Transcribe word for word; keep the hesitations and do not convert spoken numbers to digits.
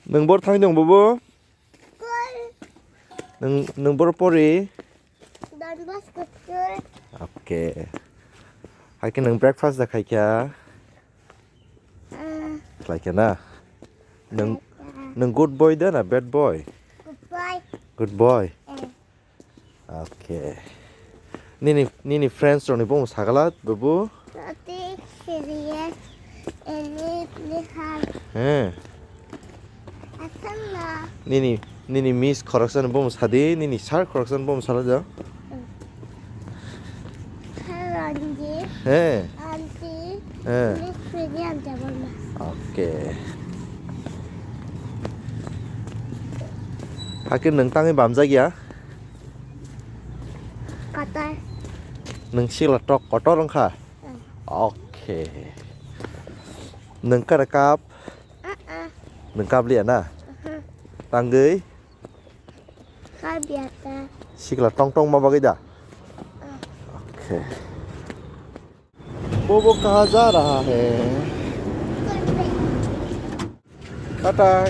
Nwng bor thangwi tong bobo? Nwng, nwng bor pori? Don Bosco School. Okay. Hai khe nwng breakfast da khai kha? Ah. Khlai kha na? Nwng, nwng good boy da na bad boy? Good boy. Good boy? Eh. Okay. Nini, nini friends rokni bumung sagala, bubu? Pratik, Sirius, Elif, Nihal. He. Aswkno. Nini, nini miss khoroksani bumung sadi, nini sir khoroksani bumung sala ja. Sir Ranjit. He. Aunty. He. Miss Vivian Debbarma. Okay. Hakhe nwng tangwi bamjak ya? Kotor. Nwng sikla tok kotor wngkha? Hmm. Okay. Nwng kare kap? Uh-uh. Nwng kap liya na? Uh-huh. Tangwi? Kap liya ta. Sikla tong tong ma bagwi da? Uh. Okay. वो वो कहाँ जा रहा है? Tata.